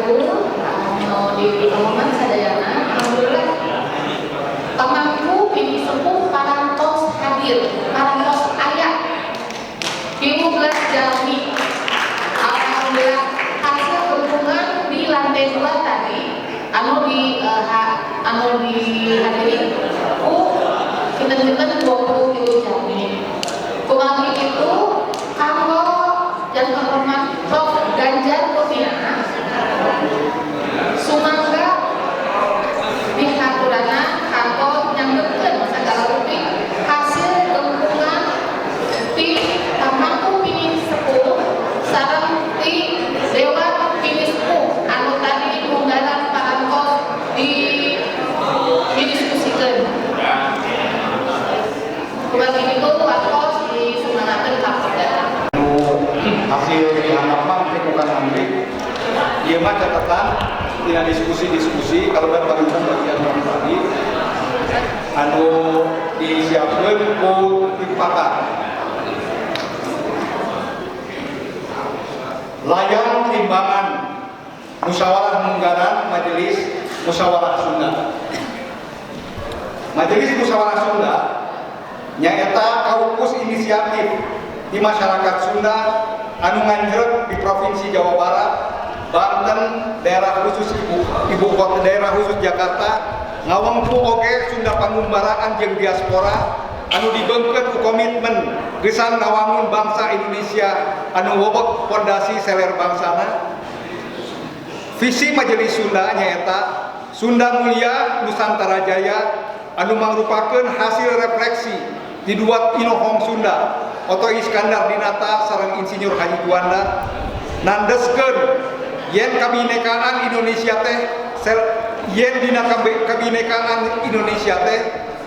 Guru anu di rombongan sadayana. Alhamdulillah, pamangku pini sepuh parantos hadir, parantos aya 15 jalmi. Alhamdulillah, hasil gembungan di lantai 2 tadi anu dihadiri ku kinten-kinten 23 jalmi. Kumargi itu, kanggo yang terhormat Prof. Ganjar Kurnia, sumangga dihaturanan kanggo nyanggepkeun sagala rupi hasil gembungan ti pamangku pini sepuh sareng ti Dewan Pini Sepuh anu tadi munggaran parantos didiskusikeun. Kumargi itu, waktos disumanggakeun ka perdana. Nu hasil dihandap mah mungkin bukan menteri. Ieu mah catatan tina diskusi-diskusi kalau bagian bagian tadi anu disiapkeun ku tim pakar. Layang timbangan musyawarah munggaran Majelis Musyawarah Sunda. Majelis Musyawarah Sunda nyaeta kaukus inisiatif di masyarakat Sunda anu nganjrek di Provinsi Jawa Barat, Banten, daerah khusus ibu kota, daerah khusus Jakarta, ngawengku oge Sunda Pangumbaraan jeung diaspora anu dibeungkeut ku komitmen gesang ngawangun bangsa Indonesia anu wobok pondasi seler bangsana. Visi Majelis Sunda nyaeta Sunda Mulia Nusantara Jaya anu mangrupakeun hasil refleksi di dua inohong Sunda, Otto Iskandar Dinata sareng Insinyur Haji Juanda, nandeskeun yen kabinekaan Indonesia teh yen dina kabinekaan Indonesia teh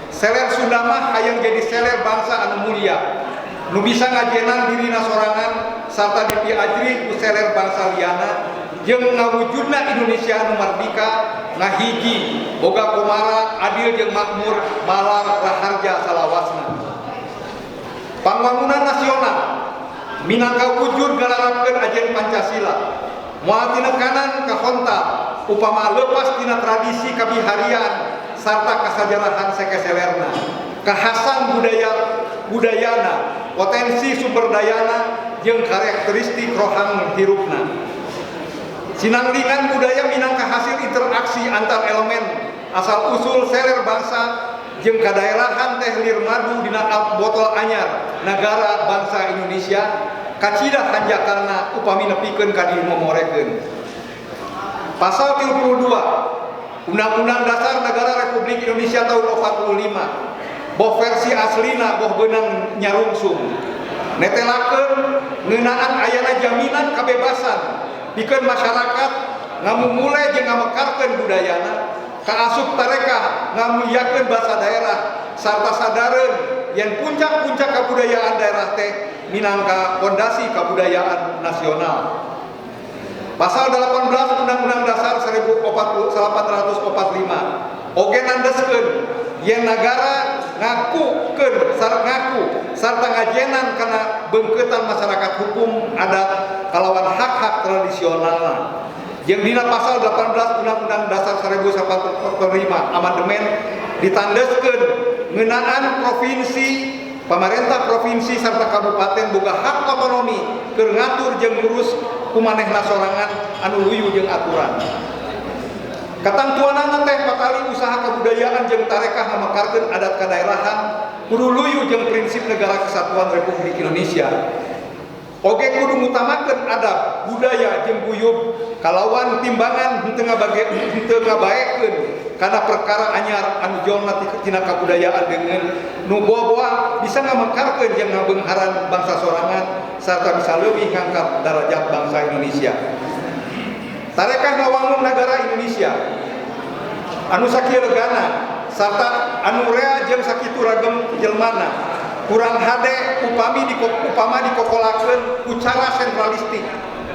seler Sunda mah hayang jadi seler bangsa anu mulia nu bisa ngajenan dirina sorangan sarta dipiajri ku seler bangsa liana jeung ngawujudna Indonesia anu mardika, ngahiji, boga komara, adil jeung makmur, malar raharja salawasna. Pangwangunan nasional minangka wujud ngalarapkeun ajen Pancasila moal tinekanan kahontal upama lepas tina tradisi kabiharian sarta kasajarahan sekeselerna, kahasan budaya budayana, potensi sumber dayana, jeung karakteristik rohang hirupna. Sinanglingan budaya minangka hasil interaksi antar elemen asal usul seler bangsa jeung kadaerahan teh lir madu dina botol anyar nagara bangsa Indonesia, kacida hanjakalna upami nepikeun ka dimomorekeun. Pasal 32 Undang-Undang Dasar Negara Republik Indonesia tahun 45, boh versi aslina boh beunang nyarungsung, netelakeun ngeunaan ayana jaminan kebebasan pikeun masyarakat ngamumule jeung ngamekarkeun budayana, kaasup tarekah, ngamuliakeun bahasa daerah, sarta sadareun yen puncak-puncak kabudayaan daerah teh minangka pondasi kabudayaan nasional. Pasal 18 Undang-Undang Dasar 1845 oge nandeskeun yen nagara ngakukeun sareng ngaku sarta ngajenan kana beungkeutan masyarakat hukum adat kalawan hak-hak tradisionalna. Jeung dina pasal 18 Undang-Undang Dasar 1945 amandemen ditandeskeun ngeunaan provinsi, pamarentah provinsi serta kabupaten boga hak otonomi keur ngatur jeung ngurus kumanehna sorangan anu luyu jeung aturan. Katangtuanana teh patali usaha kebudayaan jeung tarekah ngamekarkeun adat kadaerahan kudu luyu jeung prinsip Negara Kesatuan Republik Indonesia. Oge kudu ngutamakeun adab, budaya jeung guyub kalawan timbangan henteu ngabaekeun kana perkara anyar anu jolna tina kabudayaan dengan nu boa-boa bisa ngamekarkeun jeung ngabeungharan bangsa sorangan sarta bisa leuwih ngangkat darajat bangsa Indonesia. Tarekah ngawangun negara Indonesia anu sakieu legana sarta anu rea jeung sakitu ragam jelmana kurang hade upama dikokolakeun ku cara sentralistik,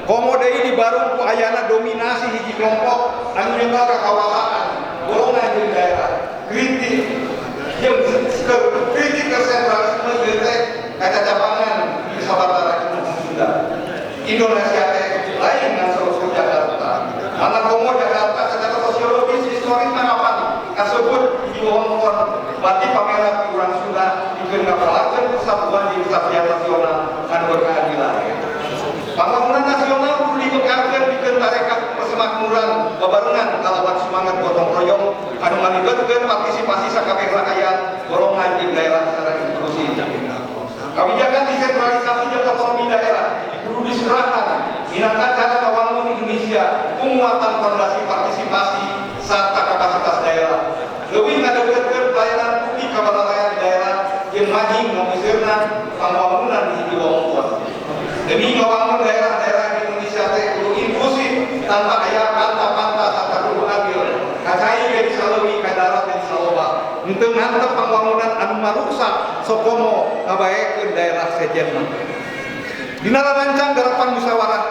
komo deui dibarung ku ayana dominasi hiji kelompok anu nyekel kakawasaan, golongan jeung daerah. Kritik jeung kritik ke sentralisme ieu teh kacacapangan di sabatara Sunda. Indonesia teh lain ngan saur Jakarta. Mana bati pameran ti urang Sunda pikeun ngapalakeun persatuan jeung kesatuan nasional anu berkeadilan. Pembangunan nasional kudu dibekarkeun pikeun tarekat persemakmuran babarengan kalawan semangat gotong royong anu ngalibatkeun partisipasi sakabeh rakyat golongan jeung daerah secara inklusif. Kebijakan desentralisasi jeung otonomi daerah kudu diserahan minangka cara ngawangun Indonesia penguatan fondasi partisipasi serta kapasitas daerah. Leuwih ngadeukeutkeun pelayanan publik ka balarayan di daerah jeung majing ngamusirna pembangunan di hiji wewengkon. Demi ngawangun daerah-daerah di Indonesia teh kudu inklusif tanpa aya panta-panta serta kudu adil. Ka cai ge bisa leuwih, ka darat ge bisa loba. Henteu ngantep pembangunan anu maruksak sokomo ngabaekeun daerah sejenna. Dina rancang garapan musyawarah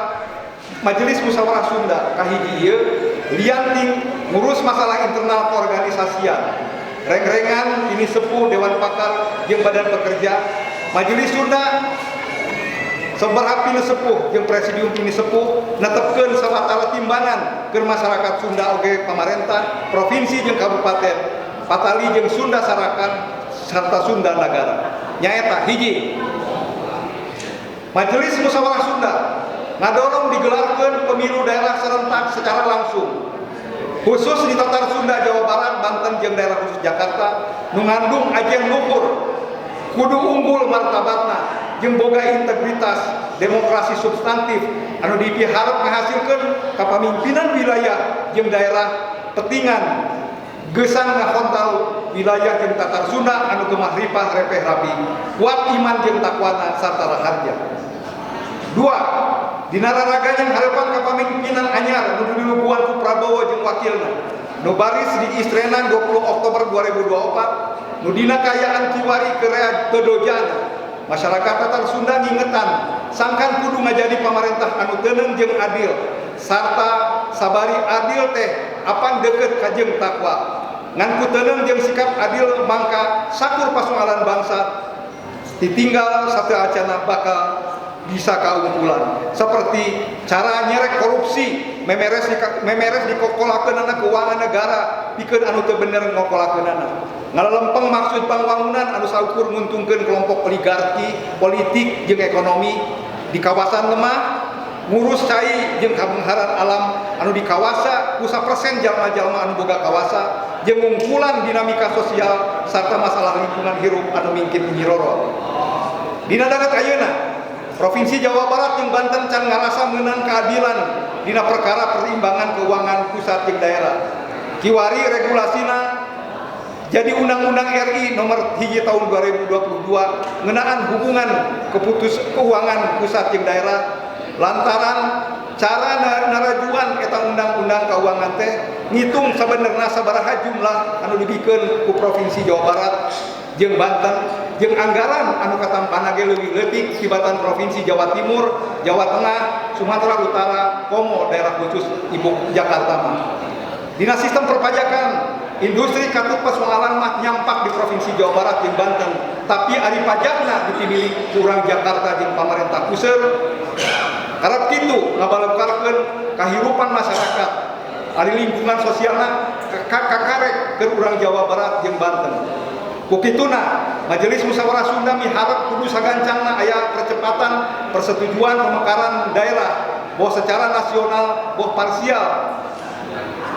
Majelis Musyawarah Sunda kahiji ieu lian ti ngurus masalah internal keorganisasian, rengrengan pinisepuh, Dewan Pakar jeung Badan Pekerja Majelis Sunda sabaraha pinisepuh jeung presidium pinisepuh netepkeun sawatara timbangan keur masyarakat Sunda oge pamarentah provinsi jeung kabupaten patali jeung Sunda Sarakan serta Sunda Nagara, nyaeta: hiji, Majelis Musyawarah Sunda ngadorong digelarkeun pemilu daerah serentak secara langsung khusus di Tatar Sunda, Jawa Barat, Banten jeung daerah khusus Jakarta nu ngandung ajen luhur kudu unggul martabatna jeung boga integritas demokrasi substantif anu dipiharep ngahasilkeun kapamimpinan wilayah jeung daerah petingan gesang ngahontal wilayah jeung Tatar Sunda anu gemah ripah repeh rapi, kuat iman jeung takwana sarta raharja. Dua, dina raraga nyanghareupan kapamimpinan anyar nu dilubuan ku Prabowo jeung wakilna nu baris diistrenan 20 Oktober 2024 nu dina kaayaan kiwari keur rea teu dojana, masyarakat Tatar Sunda ngingetan sangkan kudu ngajadi pamarentah anu teuneung jeung adil, sarta sabari adil teh apan deukeut ka jeung takwa. Ngan ku teuneung jeung sikap adil mangka sakur pasoalan bangsa ditinggal sateuacana bakal bisa kaungkulan, seperti cara nyerek korupsi, memeres dikokolakeunana keuangan negara pikeun anu teu bener ngokolakeunana, ngalalempeng maksud pangwangunan anu saukur nguntungkeun kelompok oligarki politik jeung ekonomi di kawasan lemah, ngurus cai jeung kabeungharan alam anu dikawasa ku sapersen jalma-jalma anu boga kawasa, jeung ngungkulan dinamika sosial sarta masalah lingkungan hirup anu mingkin nyiroro. Dina danget ayeuna, Provinsi Jawa Barat jeung Banten can ngarasa meunang keadilan dina perkara perimbangan keuangan pusat jeung daerah. Kiwari regulasina jadi Undang-Undang RI nomor 1 tahun 2022 ngeunaan hubungan keputus keuangan pusat jeung daerah, lantaran cara narajuan eta undang-undang keuangan teh ngitung sabenerna sabaraha jumlah anu dibikeun ku Provinsi Jawa Barat jeung Banten jeung anggaran anu katampana ge leuwih leutik tibatan Provinsi Jawa Timur, Jawa Tengah, Sumatera Utara, komo daerah khusus Ibu Jakarta mah. Dina sistem perpajakan, industri katut pasoalan mah nyampak di Provinsi Jawa Barat jeung Banten, tapi ari pajakna dipilih ku urang Jakarta jeung pamarentah puseur. Karep kitu ngabalengkarkeun kahirupan masyarakat. Ari lingkungan sosialna kakarek keur urang Jawa Barat jeung Banten. Ku kituna, Majelis Musyawarah Sunda miharep kudu sagancangna aya percepatan persetujuan pemekaran daerah boh secara nasional boh parsial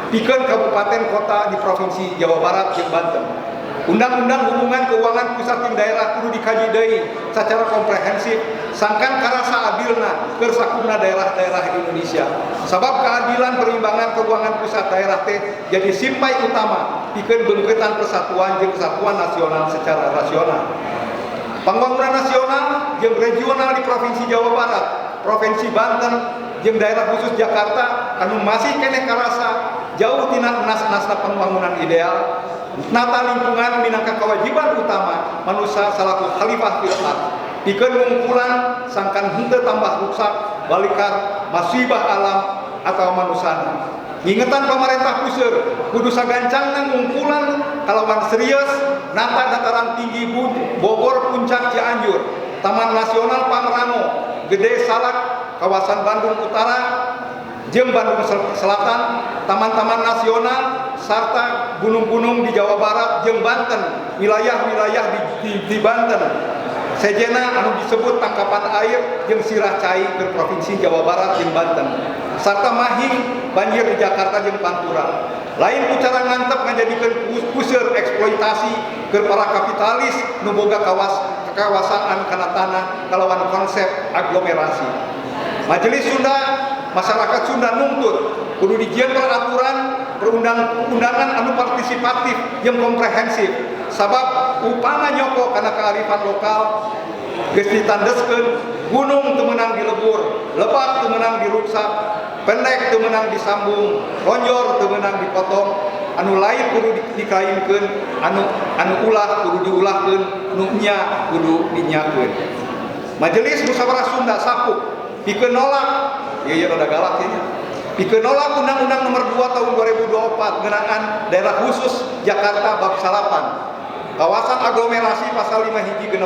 pikeun kabupaten kota di Provinsi Jawa Barat jeung Banten. Undang-undang hubungan keuangan pusat jeung daerah kudu dikaji deui secara komprehensif sangkan karasa adilna keur sakumna daerah-daerah di Indonesia. Sabab keadilan perimbangan keuangan pusat daerah teh jadi simpai utama pikeun beungkeutan persatuan jeung kesatuan nasional secara rasional. Pembangunan nasional jeung regional di Provinsi Jawa Barat, Provinsi Banten jeung daerah khusus Jakarta anu masih keneh karasa jauh tina enas-enasna pembangunan ideal, nata lingkungan minangka kewajiban utama manusia salaku khalifah fil ardh pikeun ngungkulan sangkan henteu tambah rusak balikar masibah alam atau manusana. Ngingetan pamarentah puseur kudu sagancangna ngungkulan kalawan serius nata dataran tinggi Bogor, Puncak, Cianjur, Taman Nasional Pangrango, Gede Salak, kawasan Bandung Utara. jeung Bandung Selatan, taman-taman nasional sarta gunung-gunung di Jawa Barat jeung Banten, wilayah-wilayah di Banten. Sejena anu disebut tangkapan air jeung sirah cai ke Provinsi Jawa Barat jeung Banten, sarta mahing banjir di Jakarta jeung Pantura. Lain ku cara ngantep ngajadikeun puseur eksploitasi ke para kapitalis nu boga kawasaan kana tanah kalawan konsep aglomerasi. Majelis Sunda, masyarakat Sunda nuntut kudu dijieun peraturan perundang-undangan anu partisipatif yang komprehensif, sabab upama nyoko kana kearifan lokal geus ditandeskeun gunung teu meunang dilebur, lebak teu meunang diruksak, pendek teu meunang disambung, ronjor teu meunang dipotong, anu lain kudu dikainkeun, anu anu ulah kudu diulahkeun, nu nya kudu dinyakeun. Majelis Musyawarah Sunda sapuk pikeun nolak, ieu ieu rada galak ieu nya. Pikeun nolak Undang-Undang Nomor 2 Tahun 2024 ngeunaan Daerah Khusus Jakarta bab 9. Kawasan aglomerasi pasal 5 hiji 60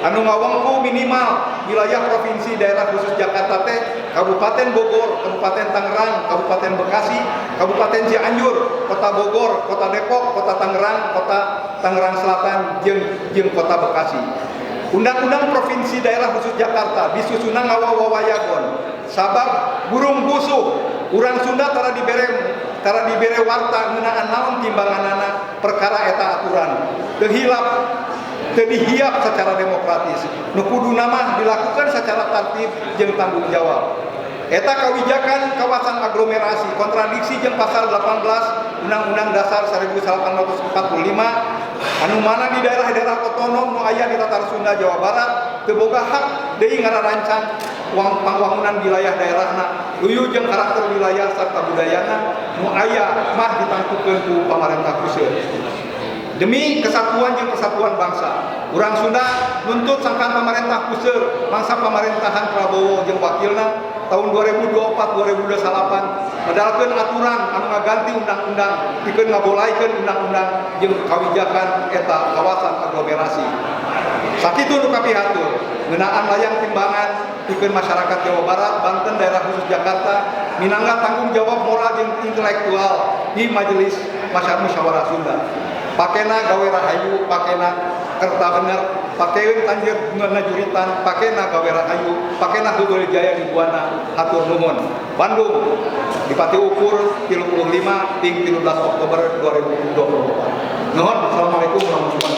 anu ngawengku minimal wilayah provinsi daerah khusus Jakarta teh Kabupaten Bogor, Kabupaten Tangerang, Kabupaten Bekasi, Kabupaten Cianjur, Kota Bogor, Kota Depok, Kota Tangerang, Kota Tangerang Selatan jeung jeung Kota Bekasi. Undang-Undang Provinsi Daerah Khusus Jakarta disusunna ngawa wawayagon, sabab burung busuh urang Sunda tara dibere warta ngeunaan naon timbanganana perkara eta aturan teu hilap teu dihiap secara demokratis nu kuduna mah dilakukan secara tertib jeung tanggung jawab. Eta kawijakan kawasan aglomerasi kontradiksi jeung pasal 18 Undang-Undang Dasar 1845 anu mana di daerah-daerah otonom nu aya di Tatar Sunda Jawa Barat teu boga hak deui ngararancang pangwangunan wilayah daerahna luyu jeung karakter wilayah serta budayana, nu aya mah ditangtukeun ku pamarentah pusat. Demi kesatuan jeung persatuan bangsa, urang Sunda nuntut sangkan pamarentah puseur mangsa pemerintahan Prabowo jeung wakilna tahun 2024-2028 medalkeun aturan anu ngaganti undang-undang pikeun ngabolaikeun undang-undang jeung kawijakan eta kawasan aglomerasi. Sakitu nu kapihatur ngeunaan layang timbangan pikeun masyarakat Jawa Barat, Banten, daerah khusus Jakarta minangka tanggung jawab moral jeung intelektual di Majelis Masyarakat Musyawarah Sunda. Pakena gawe rahayu, pakena kerta bener, pakeun tanjir juritan, pakena gawe rahayu, pakena hudul jaya di buana. Hatur nuhun. Bandung, Dipati Ukur 35 ting 13 Oktober 2024. Nuhun. Assalamualaikum warahmatullahi.